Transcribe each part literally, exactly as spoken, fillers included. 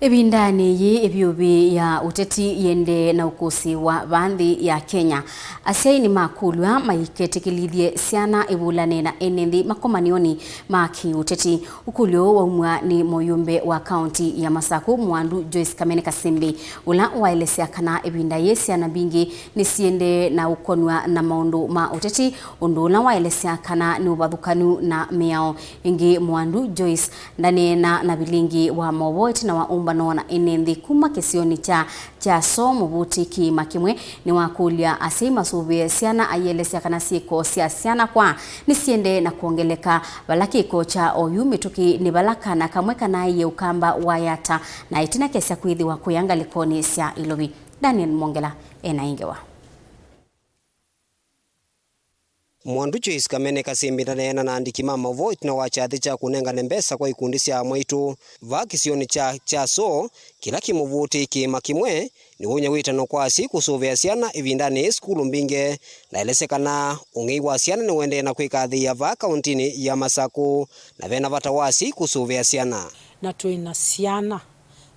Ĩvindanĩ yĩĩ, ĩvyũvĩ ya ũteti yĩendee na ũkũsĩĩwa vaa nthĩ ya Kenya. Asyai nĩmakũlw'a maiketĩkĩlithye syana ivulane na ene nthĩ makomanioni ma kĩ-ũteti. Ũkũlyo ũũ waumw'a nĩ mũyũmbe wa kaunti ya Masaku, Mwandu Joyce Kamene Kasimbi, ũla waelesya kana ĩvinda yĩĩ syana mbingĩ nĩsiendee na ũkonw'a na maũndũ ma ũteti, ũndũ ũla waelesya kana nĩ ũvathũkanu na mĩao. Ĩngĩ, Mwandu Joyce ndaneena na vilingi wa maũvoo ĩtina wa ũmbano na ene nthĩ kuma kĩsionĩ kya Kyaso, mũvuti kĩĩma kĩmwe nĩwakũlya asyai masũvĩe syana, aielesya kana syĩko sya syana kwaa nĩsiendee na kwongeleka, vala kĩko kya oyu mĩtũkĩ nĩ vala kana kamwe kanaaie ũkamba wa yata na ĩtina kesya kwĩthĩwa kũya ngalĩkonĩ sya ilovi. Daniel Mwongela ena ĩ ngewa. Mwandu Joyce Kamene Kasimbi ndaneena na andĩki ma maũvoo ĩtina wa kyathĩ kya kũnengane mbesa kwa ikundi sya amwaitũ vaa kĩsionĩ kya Kyaso, kĩla kĩ mũvuti kĩĩma kĩmwe nĩwaunya wĩtano kwa asyai kũsũvĩa syana ĩvindanĩ yĩĩ sukulu mbingĩ. Ndaelesya kana ũng'ei wa syana nĩũendee na kwĩkathĩĩa vaa kauntinĩ ya Masaku, na vena vata wa asyai kũsũvĩa syana. Na twĩ na syana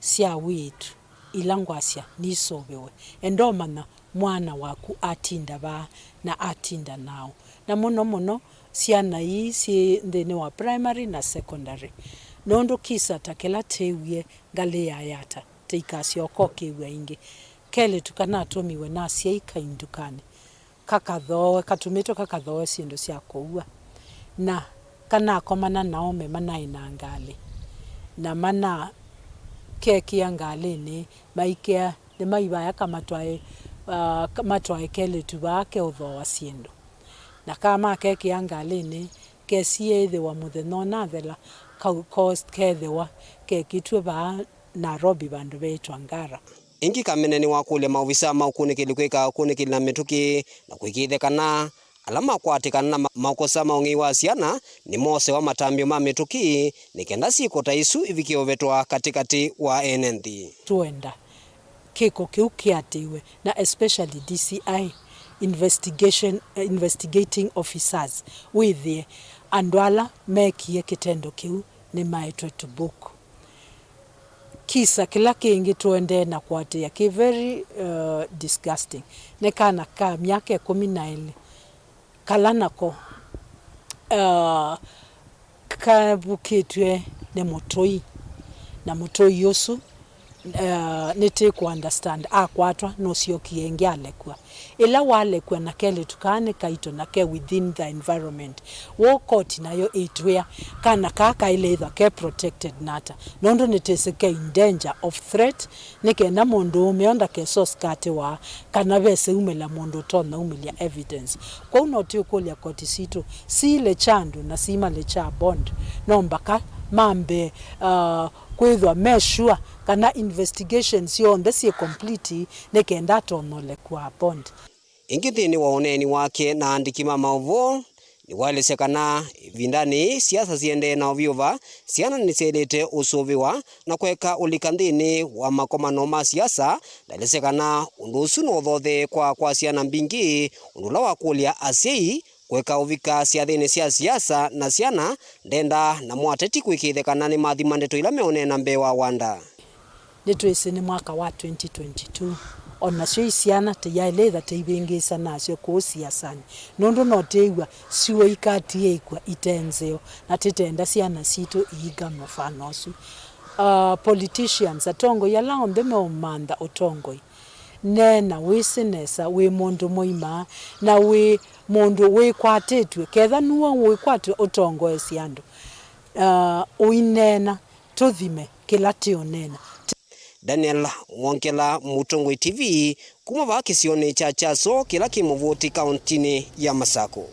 sya wĩĩtu ila ngwasya nisũvĩwe. Enda ũmanya mwana waku atinda vaa na atinda naũ, na mũno mũno syana ii syĩ nthĩnĩ wa primary na secondary, nũndũ kisa ta kĩla twĩwie ngalĩ ya yata tĩikasyoka ũkĩw'a ĩngĩ. Kelĩtu kanatũmiwe na asyai kai ndukanĩ, kakathooe, katũmĩtwe kakathooe syĩndũ sya kũua, na kanakomana na aũme manaĩ na ngalĩ, na manakekĩa ngalĩnĩ, maikĩa nĩmaivaya kamatwae, ah, kamatwae kelĩtu vaa keũthooa syĩndũ. Na kamakekĩa ngalĩnĩ, kesiĩĩthĩwa mũthenya ũnathela, kau-, kos-, kethĩwa kekĩtw'e vaa Nairobi vandũ veĩtwa Ngara. Ĩngĩ Kamene nĩwakũlya maovisaa ma ũkunĩkĩli kwĩka ũkunĩkĩli na mĩtũkĩ na kũĩkĩĩthya kana ala makwatĩkana na ma-, makosa ma ũng'ei wa syana nĩmosewa matambyo ma mĩtũkĩ nĩ kenda syĩko ta isu ivikĩe ũvetwa katĩkatĩ wa ene nthĩ. Tũenda kĩko kĩu kĩatĩĩwe, na especially D C I, investigation, eh, investigating officers, wĩthĩe andũ ala meekie kĩtendo kĩu nĩmaetwe to book. Kisa kĩla kĩngĩ tũendee na kũatĩĩa kĩ very, uh, disgusting nĩ kana ka myaka ĩkũmi na ĩlĩ kala nako, uh, kavukĩtw'e nĩ mũtũi, na mũtũi ũsu, uh, nĩtĩkũ understand akwatwa nũsyokie ĩngĩ alekw'a. Ĩla walekw'a na kelĩtu kaa nĩ kaito na ke within the environment, woo koti nayo ĩtwĩa kana kaa kaĩle ĩthwa ke protected nata, nũndũ nĩtwĩsĩ ke in danger of threat, nĩ kenda mũndũũme o ndakesa ũsikatĩwa kana ve seumĩla mũndũ ũtonya umĩlya evidence. Kwoou no twĩkũlya koti sitũ siilekya andũ na simalekya bond, no mbaka mambe, uh, kwĩthwa me sure kana investigation syonthe syĩ complete nĩ kenda atonyolekwa bond. Ĩngĩ nthĩnĩ wa ũneeni wake na andĩki ma maũvoo, nĩwaelesya kana ĩvindanĩ yĩĩ siasa siendee na ũvyũva, syana nĩsyaĩlĩte ũsũvĩwa na kũeka ũlika nthĩnĩ wa makomano ma siasa. Ndaelesya kana ũndũ ũsu no ũthothee kwa, kwa syana mbingĩ, ũndũ ũla wakũlya asyai kũeka ũvika syathĩnĩ sya siasa na syana ndendaa namo ateti kũĩkĩĩthya kana nĩmathima ndeto ila meũneena mbee wa wanda. Nĩtwĩsĩ nĩ mwaka wa twenty twenty-two, o nasyo i syana tĩyaĩle ĩtha tĩivĩngĩĩsa nasyo kũu siasanĩ, nũndũ no twĩw'a syũa ikatiĩĩkw'a ite nzeo, na tĩtenda syana sitũ iingamwe fano ũsu. Uh, politicians, atongoi ala onthe meũmantha ũtongoi, neena wĩsĩ nesa wĩ mũndũ mũima na wĩ mũndũ wĩkwatĩtw'e, ketha nue wĩkwatw'e ũtongoesye andũ. Uh, ũineena, tũthime kĩla tĩũneena. Daniel Mwongela, Mũtongoi T V, kuma vaa kĩsionĩ kya Kyaso kĩla kĩ Mũvũti kauntinĩ ya Masakũ.